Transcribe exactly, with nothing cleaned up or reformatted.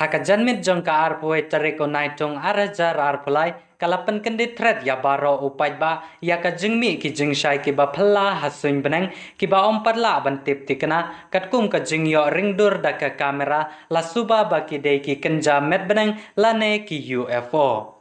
Ha ka janmiet jong ka arphew tarik u Naitung ar hajar arphew lai, ka la pynkyndit thret ïa baroh u paidbah ïa ka jingmih ki jingshai kiba phylla ha suiñ bneng, kiba ym pat lah ban tip thikna, katkum ka jingïoh ringdur da ka kamera, la suba ba ki dei ki kynja met bneng lane ki U F O.